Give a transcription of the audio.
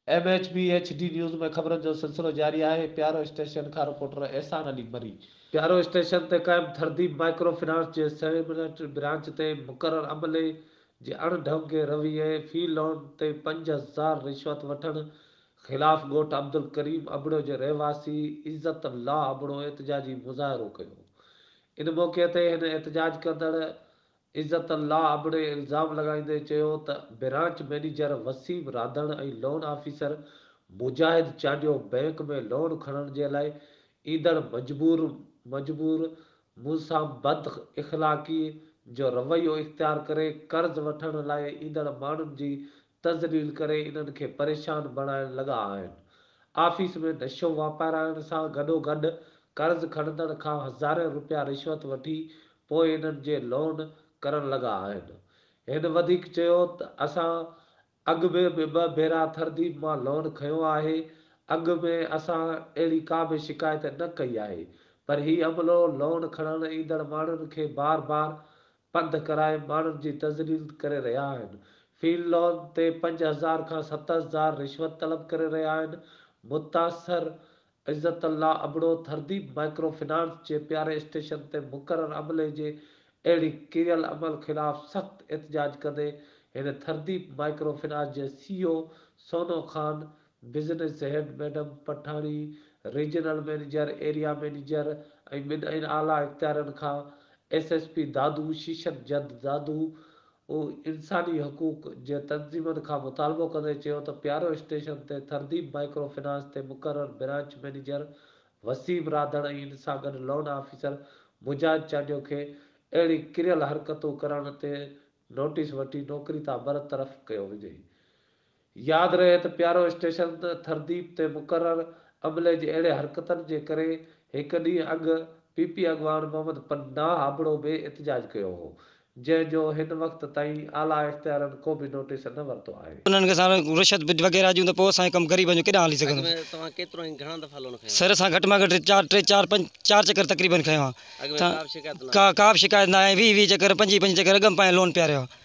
M H B H D news ۾ خبرن جو سلسلو جاري آهي، پيارو اسٽيشن کان رپورٽر احسان علي مري. پيارو اسٽيشن تي قائم ٿرديپ مائيڪرو فنانس جي سيمنٽ برانچ تي مقرر عملي جي اڻ ڍونگي رويي في لون تي 5000 رشوت وٺڻ خلاف ڳوٺ عبدالڪريم ابڙو جي رهواسي عزت الله ابڙو احتجاجي مظاهرو ڪيو. ان موقعي تي هن احتجاج ڪندڙ عزت الله ابڙي الزام لڳائيندي چيو ته branch manager Waseem Radhan ۽ loan officer Mujahid Chandio bank ۾ loan کڻڻ جي لاء ايندڙ مجبور مجبور مون سان بد اخلاقي جو رويو اختيار ڪري قرض وٺڻ لاء ايندڙ ماڻهن جي تذليل ڪري انهن کي پريشان بڻائڻ لڳا آهن. آفيس ۾ نشو واپارائڻ سان گڏوگڏ قرض کڻندڙ کان هزارين روپيا رشوت وٺي پوء انهن جي لون ڪرڻ لڳا آهن. هن وڌيڪ چيو ته اسان اڳ ۾ به ٻه ڀيرا ٿرديپ مان لون کنيو آهي، اڳ ۾ اسان اهڙي ڪا به شڪايت نه ڪئي آهي پر هي عملو لون کڻڻ ايندڙ ماڻهن کي بار بار پنڌ ڪرائي ماڻهن جي تذليل ڪري رهيا آهن. في لون تي 5000 کان 7000 رشوت طلب ڪري رهيا آهن. متاثر عزت الله ابڙو ٿرديپ مائيڪرو فنانس جي پياري اسٽيشن تي مقرر عملي جي اهڙي ڪريل عمل خلاف سخت احتجاج ڪندي هن ٿرديپ مائيڪرو فنانس جي C O Sono Khan, business head madam Pathani, regional manager, area manager ۽ ٻين اعليٰ اختيارين کان ايس ايس پي دادو، شيشن جد دادو، انساني حقوق جي تنظيمن کان مطالبو ڪندي چيو ته پيارو اسٽيشن تي ٿرديپ مائيڪرو فنانس تي مقرر برانچ مئنيجر وسيم راڌڻ ۽ ان سان گڏ لون آفيسر مجاهد چانڊيو کي اهڙي ڪريل حرڪتون ڪرڻ تي نوٽيس وٺي نوڪري تان برطرف ڪيو وڃي. ياد رهي ته پيارو اسٽيشن ٿرديپ تي مقرر عملي جي اهڙي حرڪتن جي ڪري هڪ ڏينهن اڳ پي پي اڳواڻ محمد پناهه ابڙو به احتجاج ڪيو هو، جنهن جو هن وقت تائين اعليٰ اختيارين ڪو به نوٽيس نه ورتو آهي. انهن کي اسان رشوت وغيره ڏيون ته پوء اسان جو ڪم غريبن جو ڪيڏانهن هلي سگهندو. اڳ ۾ توهان ڪيترو ۽ گهڻا دفعا لون کنيو؟ سر اسان گهٽ مان گهٽ چار ٽي چار پنج چار چڪر تقريبن کنيو آهي. اڳ ۾ ڪا به شڪايت نه آئي؟ ڪا به شڪايت نه آئي 20 20 چڪر 25 25 چڪر اڳ ۾ پنهنجو لون پياريو آهي.